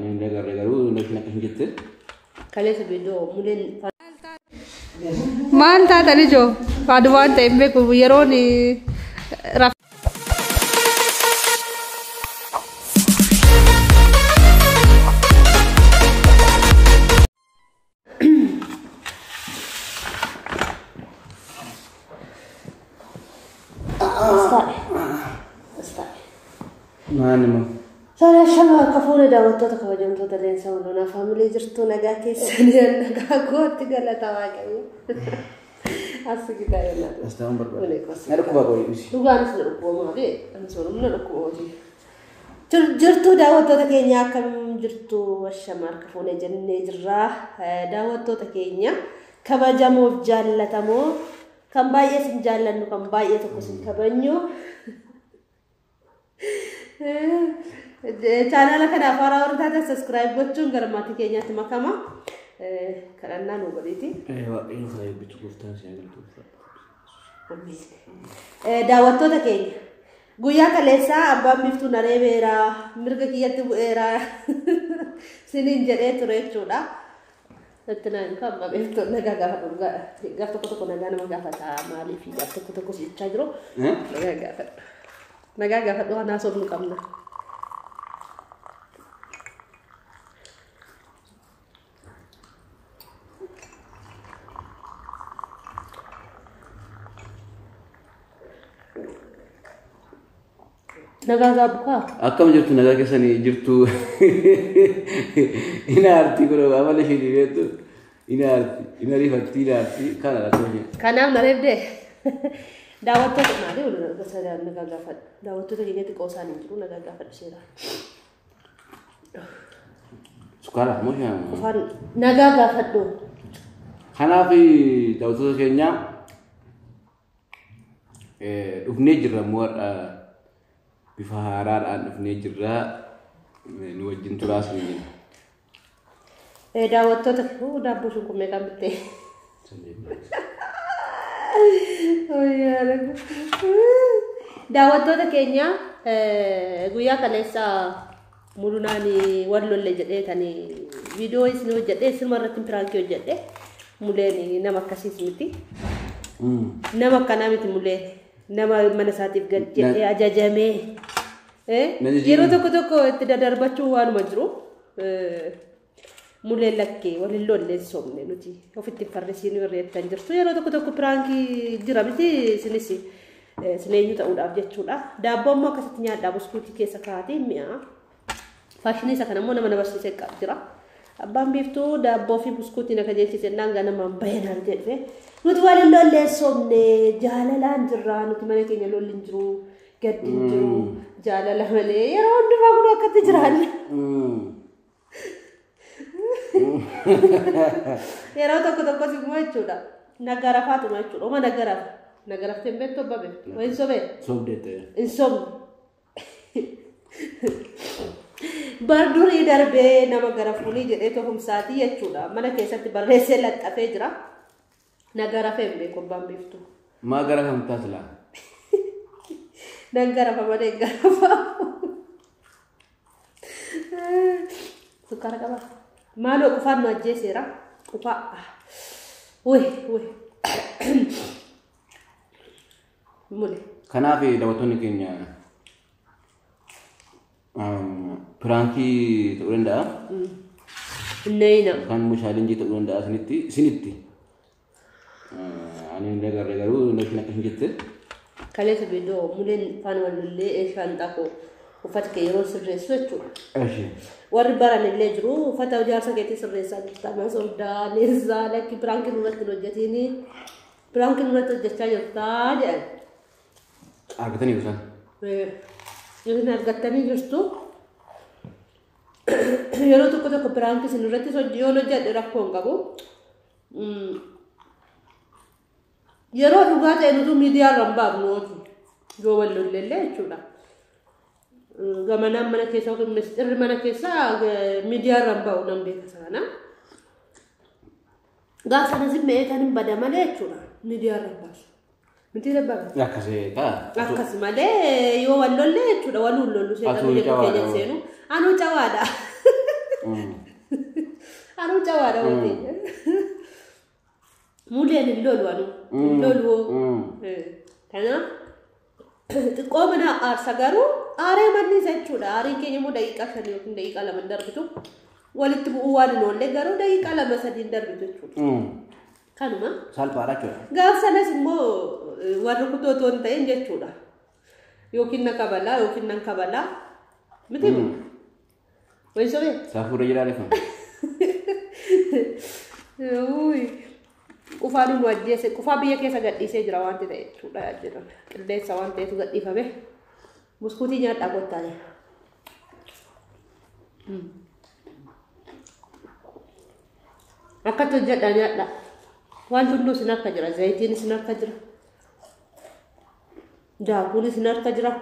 Ani hin agarre garuu natti akka hin jette. Kaleessa viidiyoo muleen Maal taatan ijoo? Waan waan ta'e hin beeku yeroon Maal immoo? Saala shama akka fuula daawwattoota kabajamtoota leensa mul'anaa faamilee jirtu nagaa keessanii nagaa kootti galata waaqayyo. As gitaa yennaa. As taa'uun barbaada. Ulee qosa. Na dhukkuba qorii dhisi. Dhugaanis na dhukkuba maali? Anis na dhukkuba hojii. Jirtuu daawwattoota keenya akkam jirtu shama harka fuunee jennee jirra. Daawwattoota keenya kabajamoof jaallatamoo kan baay'ee sin jaallannu kan baay'ee tokko sin kabajnu. Chaanala kanaaf haaraa warri taatan subscribe gochuun gara maatii keenyaatti makama. Kadhannaa nu godhiiti. Waaqayyo haa eebbisu gooftaan si haa galatu. Daawwattoota keenya guyyaa kaleessaa abbaan biiftuu na reebeera mirga kiyyatti bu'eera siniin jedhee ture jechuudha. Itti naan kan abbaa biiftuu nagaa gaafadhu gaaf tokko tokko nagaa nama gaafata maaliif gaaf tokko tokko jechaa jiru nagaa gaafadhu. Nagaa gaafadhu waan haasofnu qabna. Nagaa gaafadhu. Akkam jirtu nagaa keessanii jirtu. Ina aartii kun amala ishee beektu. Ina aartii, ina riifatti, ina aartii kana rakkoo ishee. Kanaaf na reebdee daawwattoota maali nagaa gaafadhu. Daawwattoota keenyatti qoosaan hin jiru nagaa gaafadhu seeraan. Sukkaara moo shaama? Qofaan nagaa gaafadhu. Kanaaf daawwattoota keenya dhufnee jirra immoo har'a bifa haaraadhaan dhufnee jirra nu wajjin turaas ni jenna. Daawwattoota daabboo sun kun meeqaan bittee? Daawwattoota keenya guyyaa kaleessa mulunaan wal lolle jedhee tani viidiyoo isin hojjedhee isinuma irratti piraankii hojjedhe muleen nama akkasiis miti. Nama akkanaa miti muleen nama mana isaatiif gad jedhee ajajamee yeroo tokko tokko itti dadarbachuu waanuma jiru. Muleen lakkee waliin lollee hin soomne nuti ofitti farrisiin irreettan jirtu yeroo tokko tokko piraankii jira miti isinis isin eenyu ta'uudhaaf jechuudha. Daabboo immoo akkasitti nyaadhaa buskuutii keessa kaa'atee mi'a. Faashinii isa kana immoo nama na barsiisee jira. Abbaan biiftuu daabboo fi buskuutii na kajeelchise naan ganamaan bayanaan jedhe. Nuti waliin lollee hin soomne jaalalaan jirra nuti mana keenya lolli hin jiru gaddi hin jiru jaalala malee yeroo hundumaa kun akkatti jiraanna. Yeroo tokko tokkos immoo jechuudha. Nagarafaatuma jechuudha. Oma nagarafa. Nagaraftee hin beektu abbaa beektu. Waa hin sobee? Sobdeette. Hin sobne. Bar durii darbee nama garafuunii jedhee tohumsaatii jechuudha. Mana keessatti barreessee laxxafee jira. Nagarafee hin beeku abbaan beektu. Maa garafamtaa silaa? Nan garafa malee hin garafa. Sukkaara qabaa? Maaloo qufaan nu ajjeeseera. Qufaa. Wuy wuy. Mule. Kanaaf daawwattoonni keenya piraankii ta'uu danda'a. Neeyina. Yookaan immoo chaalenjii ta'uu danda'a isinitti. Isinitti. Ani hin agarre garuu natti akka hin jette. Kaleessa viidiyoo muleen faana wal lollee shaanxaa koo uffata kee yeroo sirreessu jechuudha. Warri baran illee jiru uffata ijaarsa keetii sirreessaa jirta. Mana sobdaa, leensaa, lakki piraankii nurratti hin hojjetiin. Piraankii nurratti hojjechaa jirtaa jedhan. Argatanii isaan? Isin argattanii jirtu. Yeroo tokko tokko piraankii isin irratti yoo hojjedhe rakkoo hin qabu. Yeroo dhugaa ta'e nutu miidiyaa irra hin baafnu yoo wal lolleellee jechuudha. Gamanaan mana keessa yookiin misxirri mana keessa miidiyaa irra hin ba'u nan beeka sana. Gaafa sana zimmee kan hin bada malee jechuudha miidiyaa irra hin baasu. Miti dabbabe. Akkasii ta'a. Akkas malee yoo wal lolle jechuudha waluun lollu seexanni Atuu jedhu keenya cawaadha. seenu. Anuu cawaadha. Anuu cawaadha wanti. Muleen hin lolu anu. Hin lolu. Kanaaf xiqqoo mana aarsa garuu aaree manni isa jechuudha. Aariin keenya immoo daqiiqaa 5 yookiin daqiiqaa 2 darbitu. Walitti bu'uu waan hin oolle garuu daqiiqaa 2 3 darbitu jechuudha. Kanuma. Salphaadha jechuudha. Gaaf sanas immoo warri kutoo otoo hin ta'in jechuudha. Yookiin na kabalaa yookiin nan kabalaa. Miti wayi sobee? Saafuura jiraa reeffa. Qufaan nu ajjeese qufaa biyya keessa gadhiisee jira wanti ta'e jechuudha jedhan qilleensa waan ta'etu gadhiifame. Buskuutii nyaadhaa kottaa jira. Akkatti hojjedhaa nyaadhaa. Wanti hunduu isin harka jira. Zayitiin isin harka jira. Daakuun isin harka jira.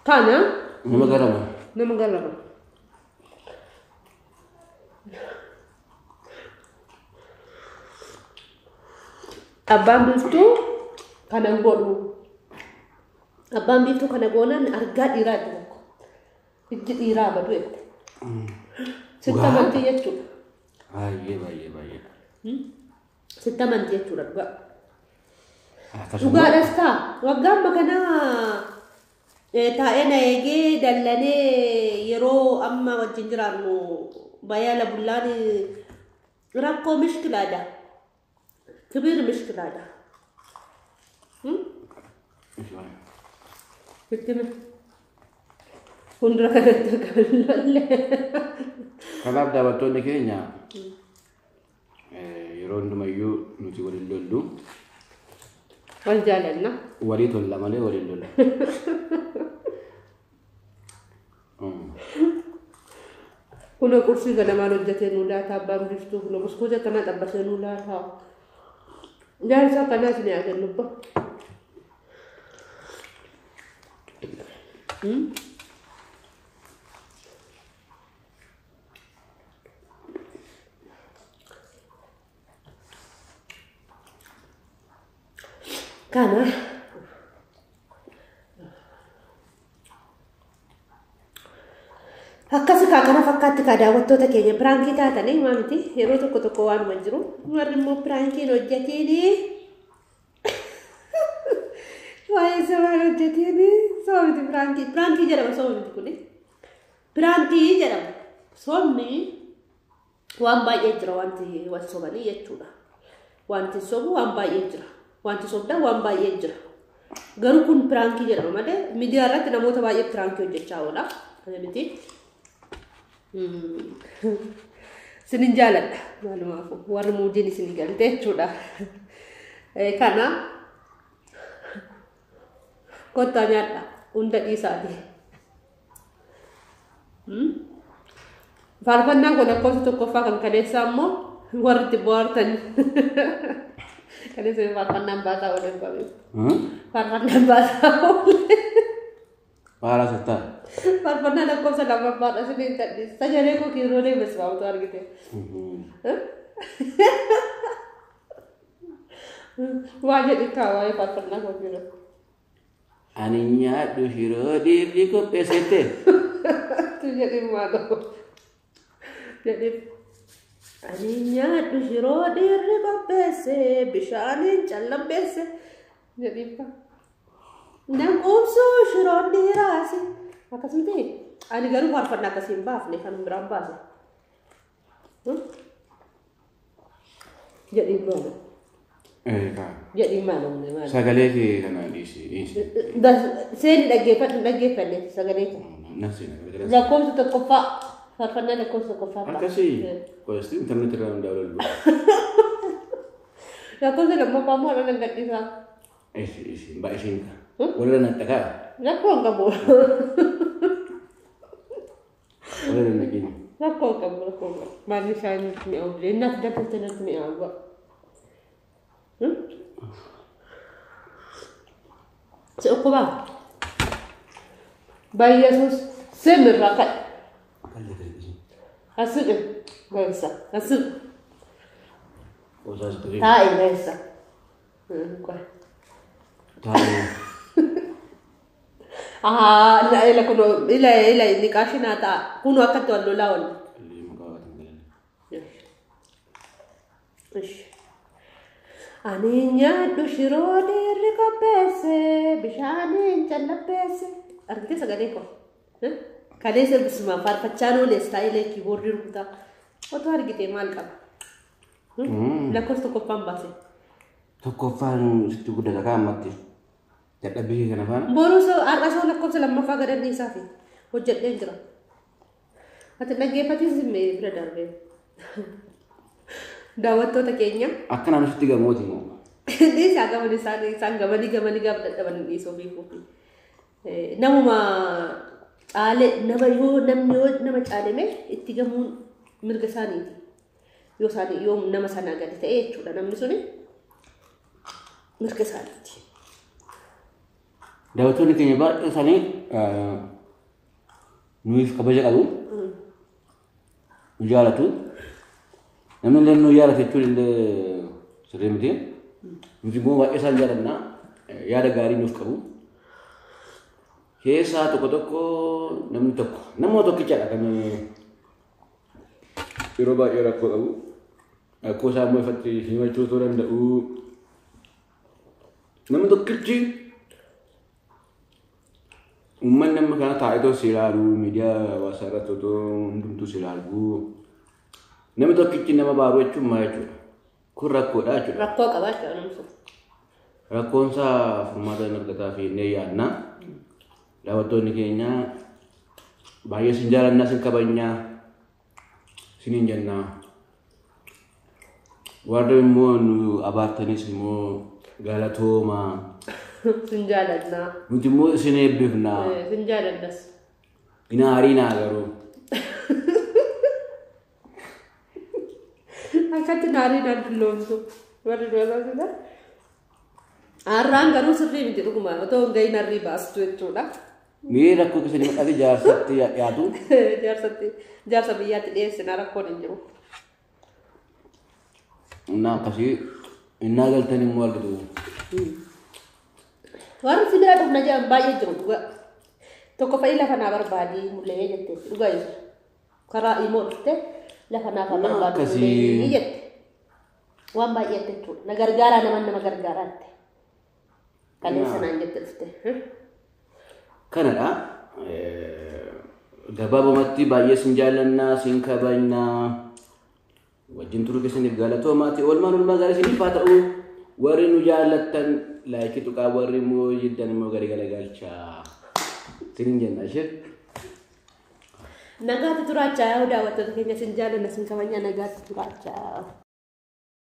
Kana Nama garama. Nama garama. Abbaan biiftuu kana godhu. Abbaan biiftuu kana goonaan argaa dhiiraa itti tokko. Ijji dhiiraa badu jette. Sitti amantii jechuudha. Baay'ee baay'ee baay'ee. Sitti amantii jechuudha dhugaa. Dhugaadhas ta'a. Waggaa amma kanaa taa'ee na eegee dallanee yeroo amma wajjin jiraannu bayaala bullaan rakkoo mishkilaadha. Kibiir mishkilaadha. Ittime. Fuuldura kanatti akka lolle. Kanaaf daawwattoonni keenya yeroo hundumayyuu nuti waliin lollu. Wal jaalanna. Walii tolla malee waliin lolla. Kunoo qursii ganamaan hojjetee nuu laata abbaan biiftuu kunoo buskuutii akkanaa xabbasee nuu laata. Jaarsa akkanaa isin haa kennu abba. Kana akkasi kaa kana fakkaatti kaa daawwattoota keenya piraankii taatanii himaa miti yeroo tokko tokko waanuma jiru warri immoo piraankiin hojjetiini waa'ee sobaan hojjetiini soba miti piraankii piraankii jedhama soba miti kuni piraankii jedhama sobni waan baay'ee jira wanti wal sobanii jechuudha wanti sobu waan baay'ee jira wanti sobdaa waan baay'ee jira garuu kun piraankii jedhama malee miidiyaa irratti namoota baay'ee piraankii hojjechaa oola kana miti. Sinin jaaladha maalumaafuu warri muudiin isin galte jechuudha. Kana kottaa nyaadha hunda dhiisaati. Faarfannaan kun lakkoofsa tokkoffaa kan kaleessaa immoo warri itti bohaartan. Kaleessa faarfannaan baasaa oolee babe. Faarfannaan baasaa oolee. Baala sottaa. Faarfannaa lakkoofsa lammaffaadha isiniin tadhiisa. Sagalee koo kiiroolee basbaamtu argite. Waa jedhi kaa waa'ee faarfannaa koo kiiroo. Ani nyaadhu shiroo dhiirri qopheessite. Tu jedhi maaloo. Jedhi. Ani nyaadhu shiroo dhiirri qopheesse bishaaniin callambeesse. Jedhi. Nan quubsuu shiroon dhiiraasi. Akkasumatti ani garuu faarfannaa akkasii hin baafne kan biraan baase. Jedhi maalo. Jedhi maalo maalo. Sagalee kee kana dhiisi. Seeni dhaggeeffadhu dhaggeeffanne sagalee kee. Nafsi Lakkoofsa tokkoffaa faarfannaa lakkoofsa tokkoffaa. Akkasii qosti intarneetii irraa hundaa lollu. Lakkoofsa lammaffaa immoo haadha nan gadhiisaa. Ishi ishi baay'ee ishiin walirra naxxakaa. Rakkoo hin qabu. Walirra naqini. Rakkoo hin qabu rakkoo hin qabu. Maalli isaa nutti mi'aawu innaaf dabalte natti mi'aawu. Si dhukkubaa? Baay'eesus simirra ka'i. Asiqi beessa asiqi. Taa'i beessa. Taa'i. Ahaa ila kunoo ila ila niqaashinaa ta'a kunoo akkatti wal lolaa wal. Ani nyaadhu shiroo dhiirri qopheesse bishaaniin callabbeesse. Argitee sagalee koo? Kalee sirbisumaan faarfachaa noolees taa'ilee kiiboordii rukutaa. Otoo argitee maal qaba? Lakkoofsa tokkoffaan baase. Tokkoffaan sitti guddata kaa ammatti. Dadhabbii kana faana. Boruu har'a soo lakkoofsa lammaffaa gadan dhiisaa fi hojjedheen jira. Ati dhaggeeffatis bira darbee. Daawwattoota keenya. Akka naannoo sitti gamooti moo? Dhiisaa gaman isaan gamanii gamanii gaafa dadhaban dhiisoo fi fuufi. Namuma caale nama yoo namni yoo nama caaleme itti gamuun mirga isaaniiti. Yoo isaanii yoo nama sanaa gadi ta'e jechuudha namni suni mirga isaaniiti. Daawwattoonni keenya baay'een isaanii nuyiif kabaja qabu. Nu jaalatu. Namni illee nu jaalatu jechuun illee sirrii miti. Nuti immoo baay'ee isaan jaalanna. Yaada gaarii nuuf qabu. Keessaa tokko tokko namni tokko nama tokkichadha kan yeroo baay'ee rakkoo qabu. Rakkoo isaa immoo ifatti himachuu osoo danda'u. Namni tokkichi uummanni amma kana taa'ee si ilaalu miidiyaa hawaasaa irratti otoo hundumtuu si ilaalu. Namni tokkichi nama baaruu jechuun maal jechuudha? Kun rakkoodha jechuudha. Rakkoo qaba jechuudha namni sun. Rakkoon isaa furmaata hin argataa fi hin yaadna. Daawwattoonni keenya baay'ee sin jaalannaa sin kabajnaa siniin jennaa. Warri immoo nu abaartanis immoo galatoomaa. Sin jaalannaa. Nuti immoo isin eebbifnaa. Sin jaalannas. Hin aariinaa garuu. Akkatti naariinaan dulloomtu. Warri dulloomtu. Har'aan garuu sirrii miti dhuguma otoo hin gahin harrii baastu jechuudha. Mee rakkoo keessanii maqaa jaarsatti dhiyaatu. Jaarsatti jaarsa biyyaatti dhiyeessinaa rakkoon hin jiru. Innaa akkasii innaa galtan immoo argitu. Warri si bira dhufna jedhan baay'ee jiru dhugaa. Tokko fa'i lafa naa barbaadii mul'ee jette dhugaa jiru. Karaa immoo dhufte lafa naa barbaadu mul'ee jette. Waan baay'ee jechuudha. Na gargaaraa nama gargaaraatti. Kaleessa naan jette dhufte. Kanadha. Gabaabumatti baay'ee sin jaallannaa, sin kabajnaa. Wajjin turuu keessaniif galatoomaati. Oolmaan oolmaa gaarii isiniif haa ta'u. Warri nu jaallattan laayikii tuqaa warri immoo jiddan immoo gadi galagalchaa. Sinin jenna ishee. Nagaatti turaachaa yaa daawwattoota keenya sin jaallanna sin kabajnaa nagaatti turaachaa.